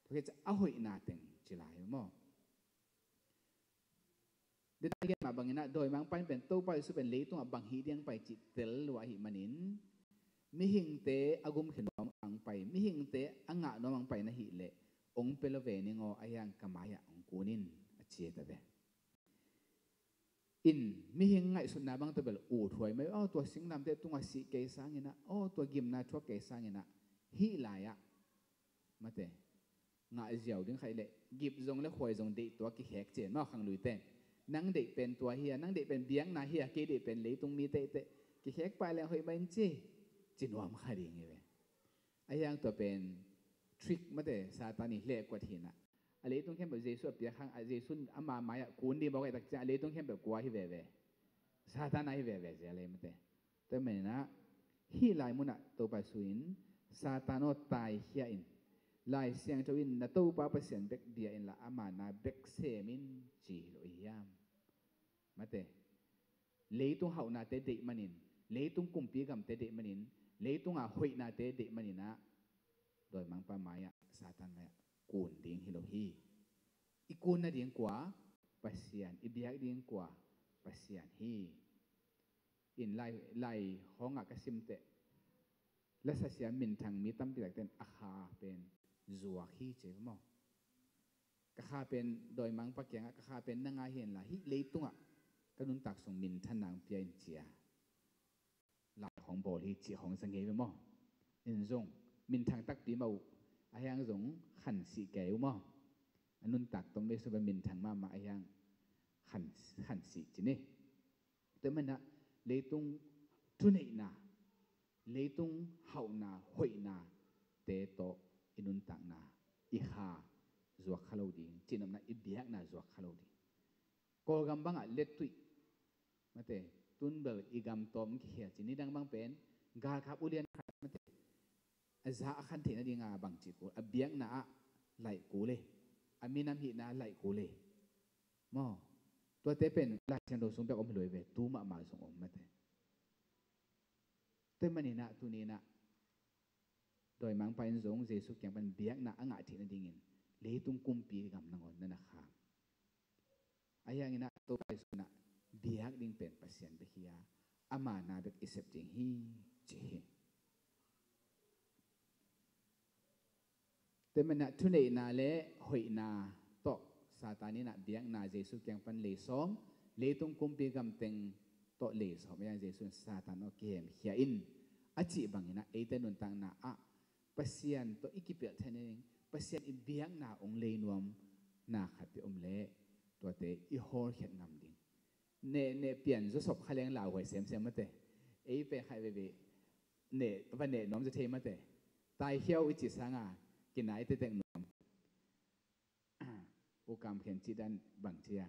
tua khit ciah a hoihna teng ci lai maw? Dita gen mah bangin ah dawimangpa in pen Topa Jesu pen leitungah bang hih ding pai cih tel lo ahih manin, mihingte a gumkhia nuam ang pai, mihingte a ngah nuam ang pai na hih leh hong pia lo ve ning aw, a hiang ka mai-ah hong kun in, a ci ta ve. In mihing ngaihsutna bang tua bel uthuai mai, aw tua singlamteh tungah sih kei sangin ah, aw tua gimna thuak kei sangin ah, hih lai-ah mate, ngah ziau ding kha i leh gip zong le khuai zong deih tua kikhek cin maw, khangluite? Nang deih pen tua hi a, nang deih pen biakna hi a, kei deih pen leitung mi teitei, kikhek pah leng hoih mah in ci, ci nuam kha ding hi ve. A hiang tua pen trick mate, Satan i hlehkuat hi in ah. A leitung khempeuh Jesu a piak hang, a Jesu in ama mai-ah kun ding mawk ahih tak ciang a leitung khempeuh kua hi veve? Satan a hi veve zel ei mate. Tua manin ah hih lai munah Topa Jesu in, Satan aw, taikhia in, Lai Siangtho in na Topa Pasian bek bia inla ama na bek sem in, ci hi lo hi hiam? Mate. Leitung hauhnate deih manin, leitung kumpi gamte deih manin, leitunga hoihnate deih manin ah dawimangpa mai-ah, Satan mai-ah kun ding hi lo hi. I kun nading kua? Pasian. I biak ding kua? Pasian hi. In lai, lai hawngah ka simteh, lasasia minthang mi tampi takte in a kha pen zuak hi ci maw? Ka kha pen dawimangpa kiangah, ka kha pen na ngai hi inla, hih leitungah ka nuntak sung minthanna hong pia in ci a lai khawng bawl hi cih khawng za ngei ve maw? In zong minthang takpi mah uh, a hiang zong khansih kei uh maw? A nuntak tom vei sung pen minthang mahmah a hiang khan, khansih ci ni. Tua manin ah leitung thuneihna, leitung hauhna, hoihnate tawh i nuntakna, i kha zuak kha lo ding, cihnopna i biakna zuak kha lo ding. Kawlgam bangah lettuih mate, tun bel i gam tawm kikhia ci, nidang bang pen galkap ulian khat mate, a za a khan theih nadinga bangci kul, a biakna ah laih kul e, a minam hihna ah laih kul e. Maw? Tuate pen Lai Siangtho sung bek om hi lo hi ve, tu mahmah zong om mate. Tua manin ah tuni in ah dawimangpa in zong Jesu kiang pan biakna a ngah theih nadingin leitung kumpi gam nangawn na na kham. A hiangin ah Topa Jesu in ah biak ding pen Pasian bek hi a, ama na bek i sep ding hi ci hi. Tua manin ah thuneihna le hoihna tawh Satan in ah biakna Jesu kiang pan lei sawm, leitung kumpi gamteng tawh lei sawm a hiang Jesu in Satan aw kihemkhia in a cih bangin ah eite nuntakna ah Pasian tawh i kipelh theih nading, Pasian i biakna hong lei nuamna khat peuh om leh tuate i hawlkhiat ngam ding. Neh, neh pian zawsop kha leng lauhuai semsem mate. Ei pen khaih veve neh, va neh nuam zaw thei mate. Taikhia uh i cih sanga kinai tektek nuam. Pu Kam Khen cih dan bang ci a,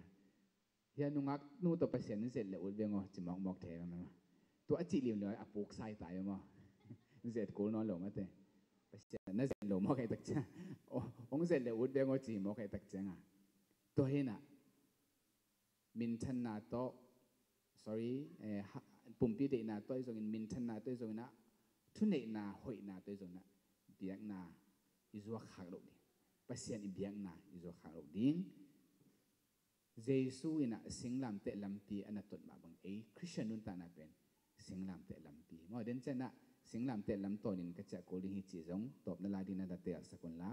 hia nungak nu tawh Pasian in zet le ut veng aw ci mawkmawk thei mah. Tua a cih liuliu a puk sai tai maw? Zet kul nawn lo mate. Pasian na zet lo mawk ei tak ciang, hong zet le ut veng aw ci mawk ei tak cianga. Tua hi in ah minthanna tawh, sorry, eh, ha, pumpi deihna tawh ahi zongin, minthanna tawh ahi zongin ah, thuneihna hoihna tawh ahi zongin ah, biakna i zuak khak loh ding. Pasian i biakna i zuak khak loh ding. Jesu in ah singlamteh lampi a na tot mah bang ei Christian nuntakna pen singlamteh lampi. Maw, den ciang ah singlamteh lamtawnin ka ciah kul ding hi cih zong tawpna la ding na da telsak un la.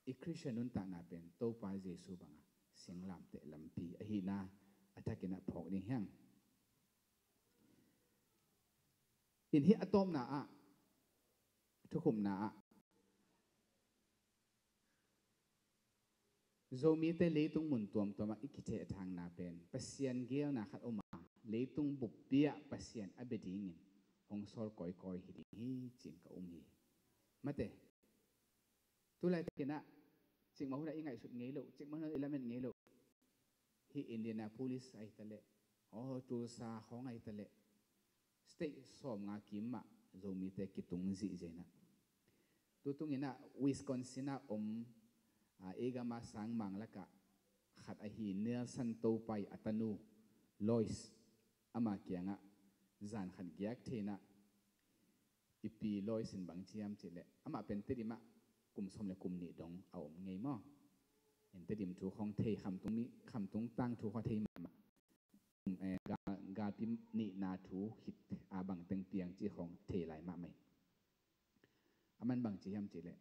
I Christian nuntakna pen Topa Jesu bangah singlamteh lampi ahihna a thakin ah phawk ding hiang. In hih a tawpna ah, thukhupna ah, Zomite leitung mun tuamtuamah i kithehthangna pen Pasian geelna khat om a, leitung buppi ah Pasian a bia dingin hong sawl kawikawi hi ding hi, ci-in ka um hi. Mate, tu laitakin ah cikmah hunah i ngaihsut ngei loh, cikmah hunah i lamet ngei loh, hih Indianapolis ahi taleh, aw, Tulsa khawng ahi taleh, state sawmnga kim mah Zomite kitung zihziah in ah. Tutungin ah Wisconsin ah om, a, ei gam a sangmang lakah khat ahi Nelson Topa i a tanu Lois, ama kiangah zan khat giak thei in ah, i pi Lois in bang ci hiam cih leh, amah pen Tedim ah kum sawm le kum nih dong a om ngei maw. In Tedim thu khawng thei, Khamtung mi, Khamtung tangthu khawng thei mahmah. Kum, eh, gal, galpi nihna thu khit a bang teng piang cih khawng thei lai mahmah in. Aman bang ci hiam cih leh,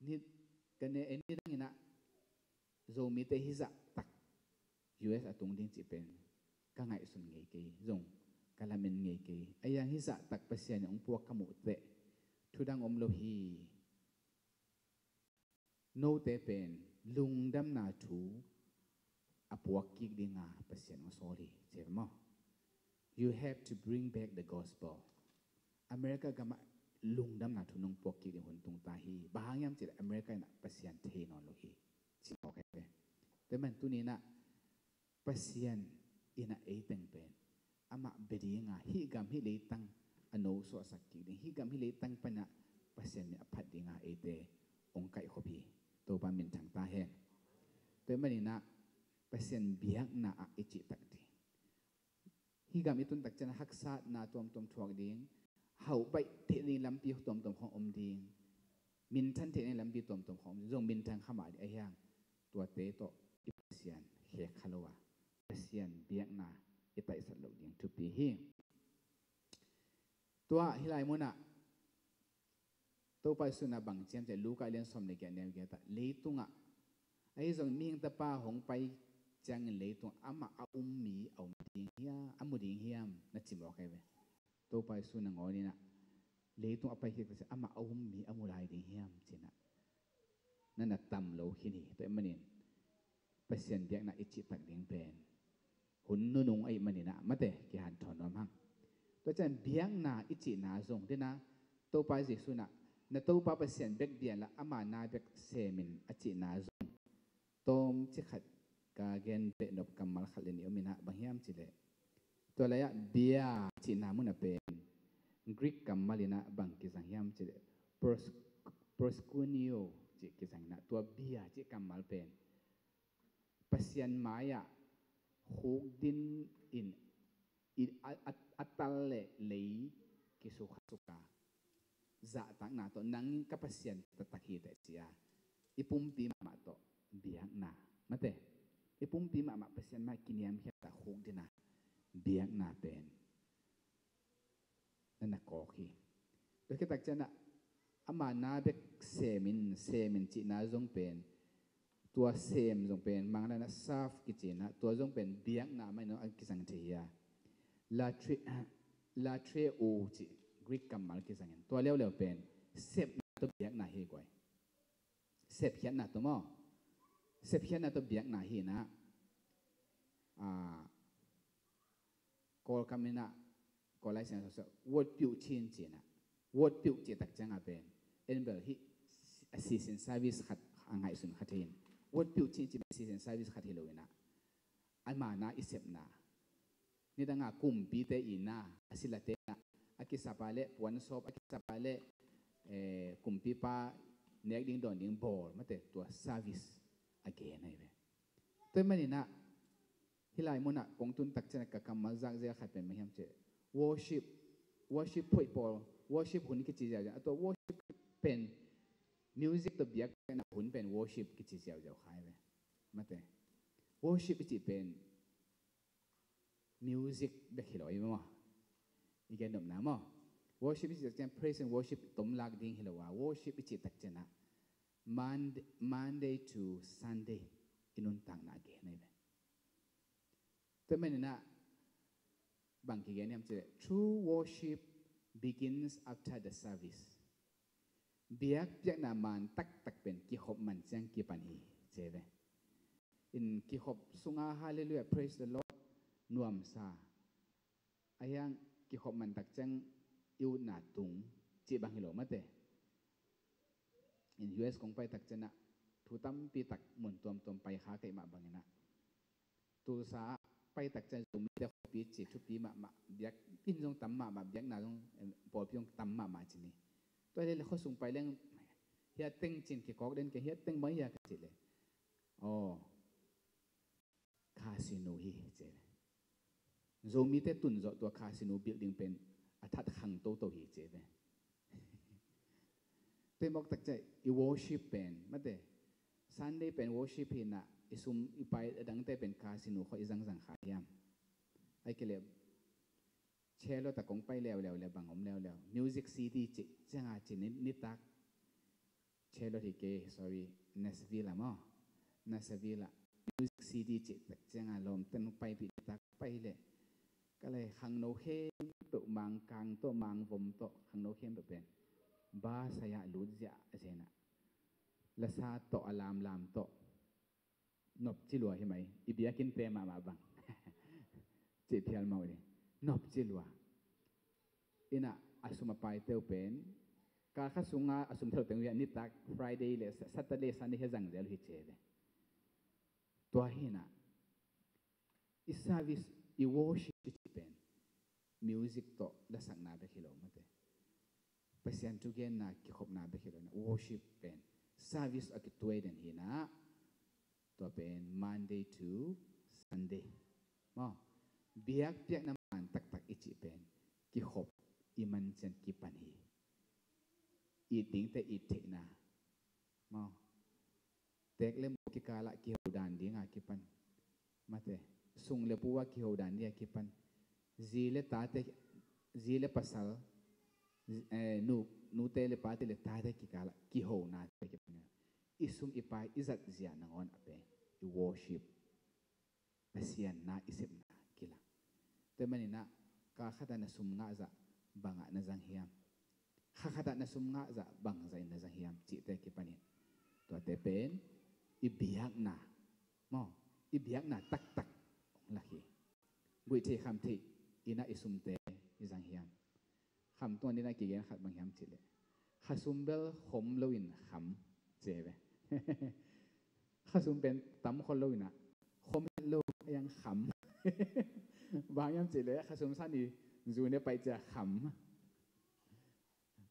ni, ka ne, eh, nidangin ah Zomite hih zahtak U S a tung ding cih pen ka ngaihsun ngei kei, zong ka lamen ngei kei. Ahi hang hih zahtak Pasian in hong puak ka muh teh, thudang om lo hi. Note pen lungdamna thu a puak kik dinga Pasian hong sawl hi, ci ve maw? You have to bring back the gospel. America gamah lungdamna thu nong puak kik ding hun tung ta hi. Bang hang hiam cih leh America in ah Pasian thei nawn lo hi, ci mawk hi ve. Tua man tuni in ah Pasian in ah ei teng pen amah bia dinga, hih gam hih leitang a no suahsak kik ding, hih gam hih leitang pan ah Pasian min a phat dinga eite hong kaihkhop hi. Topa minthang ta hen. Tua ahih manin ah Pasian biakna ah i cihtak ding. Hih gam i tuntak ciang haksatna tuamtuam thuak ding, hauh baih theih ding lampi tuamtuam khawng om ding, minthan theih ding lampi tuamtuam khawng om ding, zong minthang kha mah ding. Ahi hang tuate tawh i Pasian khek kha lo a, Pasian biakna i taisat loh ding thupi hi. Tua hih lai munah Topa Jesu in ah bang ci hiam cih leh, Luka lian sawm le giat neu giat ah, leitungah, ahi zong mihing Tapa hong pai ciangin leitungah amah a um mi a um ding hiam, a mu ding hiam, na ci mawk hi ve. Topa Jesu nangawn in ah leitung a pai khit ciang amah a um mi a mu lai ding hiam, ci-in ah na na tam lo khin hi. Tua ahih manin Pasian biakna i cihtak ding pen hun nunung ahih manin ah, mate, kihanthawn nuam hang. Tua ciang biakna i cihna zong, den ah Topa Jesu in ah, na Topa Pasian bek bia in la, ama na bek sem in, a cihna zong tawmcik khat ka gen behnop kammal khat le nih om in ah, bang hiam cih leh, tua lai-ah bia cihna mun ah pen Greek kammal in ah bang kizang hiam cih leh, pros-, proskuneo cih kizang in ah, tua bia cih kammal pen Pasian mai-ah khukdin in, i, a, a, a tal le lei kisukhasuka zahtakna tawh, nang in ka Pasian taktak hi teh, ci-a i pumpi mahmah tawh biakna, mate, i pumpi mahmah Pasian mai-ah kiniamkhiat a khukdin a biakna pen na na kawk hi. Tua khit tak ciang ah, ama na bek sem in, sem in cihna zong pen, tua sem zong pen Mangkam ah serve kici in ah, tua zong pen biakna mah in a kizang thei hi a. Latre-, latreuo cih Greek kammal kizang in, tua leuleu pen sepna tawh biakna hi guai. Sepkhiatna tawh maw? Sepkhiatna tawh biakna hi in ah, ah, Kawlkam in ah, Kawl Lai Siangtho sung, word piuh chin ci-in ah, word piuh cih tak ciang a pen, en bel hih a season service khat a ngaihsun kha thei in, word piuh chin cih pen season service khat hi lo in ah, ama na i sepna, nidang a kumpite i na, a silate na, a kisap a leh puansawp, a kisap a leh, eh, kumpipa nek ding dawn ding bawl, mate, tua service a gen ahi ve. Tua ahih manin ah, Hih lai munah kong tun tak ciangin ka kammal zakzel khat pen bang hiam cih leh worship, worship phoih pawl, worship hun kici ziauziau. A tua worship pen music tawh biakpiakna hun pen worship kici ziauziau kha hi ve. Mate. Worship i cih pen music bek hi lo hi maw? I gen nopna maw? Worship i cih tak ciang praise and worship tom lak ding hi lo a, worship i cih tak ciangah Monday, Monday to Sunday i nuntakna a gen ahi ve. Tua maninah bang kigen hiam cih leh, true worship begins after the service. Biakpiakna maan taktak pen kikhop man ciang kipan hi, ci ve. In kikhop sunga hallelujah, praise the Lord nuamsa a hiang, kikhop man tak ciang i utna tung cih bang hi lo mate. In U S kong pai tak ciangah thu tampi tak mun tuamtuam pai kha kei mah banginah Tulsa ah pai tak ciang Zomi te khuapi ci thupi mahmah, biakinn zong tam mahmah, biakna zong, em, pawlpi zong tam mahmah ci ni. Tua hi leh khuasung pai leng hiah teng cin kikawk den keng, hiah teng bang hiah ka cih leh, aw, casino hi ci leh. Zomite tun zawh tua casino building pen a that khang toto hi ci ve. Tua mawk tak ciah i worship pen mate, Sunday pen worship hinah i sum i pai a dangte pen casino khawh i zangzang kha hiam? Ai kei leh Charlotte a kong pai leuleu le bang om leuleu, music C D cih cianga ci ni, nitak Charlotte hi kei, sorry, Nashville ah maw? Nashville ah music C D cih tak cianga lawmten paipih nitak pai leh ka lai khangno khempeuh, mangkang tawh mangvom tawh khangno khempeuh pen ba sai-ah lut ziah a zenah lasa tawh a lamlam tawh nopci lua hi mai. I biakinnte mahmah bang cih phial mah uh ding, nopci lua. Innah a sum a paite uh pen kal khat sunga a sum thelo teng uh hiah nitak Friday le Sa-, Saturday, Sunday hi zangzel uh hi ci ve. Tua hinah i service, i worship i cih pen music tawh lasakna bek hi lo mate. Pasian thugenna kikhopna bek hi lo, worship pen service a kituai den hinah, tua pen Monday to Sunday maw? Biakpiakna maan taktak i cih pen kikhop i man ciang kipan hi. It dingte it theihna maw? Tek le mu kikalah kiho dan dinga kipan mate, sung le pu a kiho dan dinga kipan, zi le tate, zi le pasal, eh, nu, nute le pate le tate kikalah kihonate kipan. I sum i pai i zatzia nangawn a pen i worship, Pasian na i sepna kilang. Tua maninah kal khatah na sum ngahzah bangah na zang hiam? Kha khatah na sum ngahzah bangzah in na zang hiam cihte kipanin tuate pen i biakna maw, i biakna taktak hong lak hi. Guih theih kham theih innah i sumte i zang hiam? Kham tungah innah kigen khat bang hiam cih leh, khasum bel khom loin kham ci ve. Khasum pen tam khol loinah khom het lo a yang kham. Bang hiam cih leh khasum san i zu ne paih cia kham.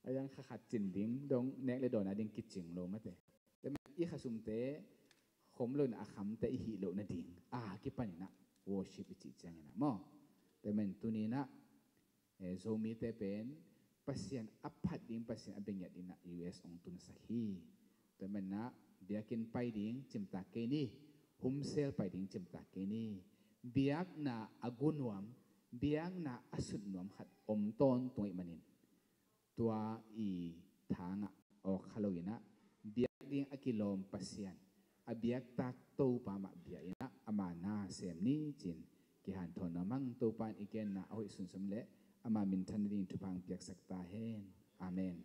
A yang kha khat cin ding dong, nek le dawn a ding kicing lo mate. Tua manin i khasumte khom loin a khamte i hih loh nading a kipaninah worship i cih cianginah maw? Tua manin tuninah, eh, Zomite pen Pasian a phat ding, Pasian a bengiat dinah U S hong tunsak hi. Tua maninah biakinn pai ding cimtak kei ni, humsel pai ding cimtak kei ni. Biakna a gunuam, biakna a sutnuam khat om tawntung ih manin tua i thangah awk kha loinah biak ding a kilawm Pasian, a biaktak Topa mah bia innah ama na sem ni cin kihanthawn nuam hang. Topa in i genna a hoih sunsom le ama minthan nading thupha hong piaksak ta hen. Amen.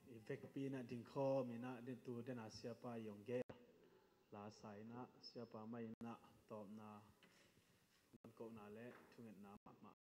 I vekpi inah dingkhawm inah tu dena siapa i hong gei a, lasa inah siapa mah inah tawpna, vankohna le thungetna mahmah.